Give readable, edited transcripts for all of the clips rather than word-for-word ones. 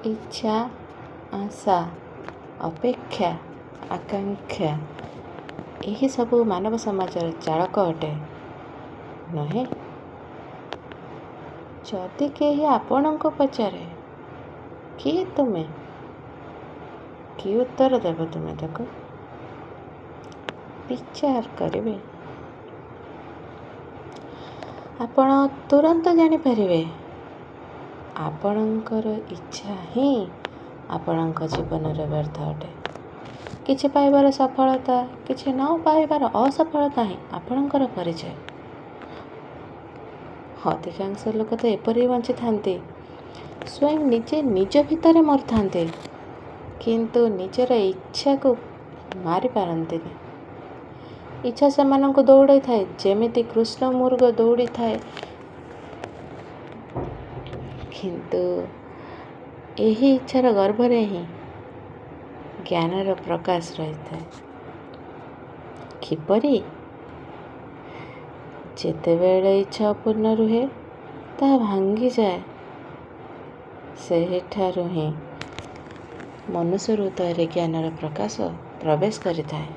ଇଚ୍ଛା, ଆଶା, ଅପେକ୍ଷା, ଆକାଂକ୍ଷା ଏହିସବୁ ମାନବ ସମାଜର ଚାଳକ ଅଟେ, ନୁହେଁ? ଯଦି କେହି ଆପଣଙ୍କୁ ପଚାରେ, କିଏ ତୁମେ? କି ଉତ୍ତର ଦେବ ତୁମେ ତାକୁ? ବିଚାର କରିବେ। ଆପଣ ତୁରନ୍ତ ଜାଣିପାରିବେ, ଆପଣଙ୍କର ଇଚ୍ଛା ହିଁ ଆପଣଙ୍କ ଜୀବନର ବ୍ୟର୍ଥ ଅଟେ। କିଛି ପାଇବାର ସଫଳତା, କିଛି ନ ପାଇବାର ଅସଫଳତା ହିଁ ଆପଣଙ୍କର ପରିଚୟ। ଅଧିକାଂଶ ଲୋକ ତ ଏପରି ବଞ୍ଚିଥାନ୍ତି, ସ୍ୱୟଂ ନିଜେ ନିଜ ଭିତରେ ମରୁଥାନ୍ତି, କିନ୍ତୁ ନିଜର ଇଚ୍ଛାକୁ ମାରିପାରନ୍ତିନି। ଇଚ୍ଛା ସେମାନଙ୍କୁ ଦୌଡ଼ାଇଥାଏ, ଯେମିତି କୃଷ୍ଣ ମୃଗ ଦୌଡ଼ିଥାଏ। କିନ୍ତୁ ଏହି ଇଚ୍ଛାର ଗର୍ଭରେ ହିଁ ଜ୍ଞାନର ପ୍ରକାଶ ରହିଥାଏ। କିପରି? ଯେତେବେଳେ ଇଚ୍ଛା ଅପୂର୍ଣ୍ଣ ରୁହେ, ତାହା ଭାଙ୍ଗିଯାଏ, ସେହିଠାରୁ ହିଁ ମନୁଷ୍ୟ ହୃଦୟରେ ଜ୍ଞାନର ପ୍ରକାଶ ପ୍ରବେଶ କରିଥାଏ।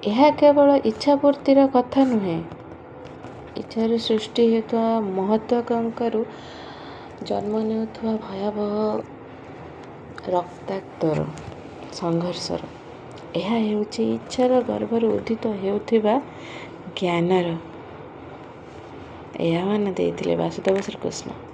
ଏହା କେବଳ ଇଚ୍ଛା ପୂର୍ତ୍ତିର କଥା ନୁହେଁ। ଇଚ୍ଛାରୁ ସୃଷ୍ଟି ହେଉଥିବା ମହତ୍ୱାକାଂକ୍ଷାରୁ ଜନ୍ମ ନେଉଥିବା ଭୟାବହ ରକ୍ତାକ୍ତର ସଂଘର୍ଷର, ଏହା ହେଉଛି ଇଚ୍ଛାର ଗର୍ଭରୁ ଉଦିତ ହେଉଥିବା ଜ୍ଞାନର। ଏହି ଆହ୍ୱାନ ଦେଇଥିଲେ ବାସୁଦେବ ଶ୍ରୀକୃଷ୍ଣ।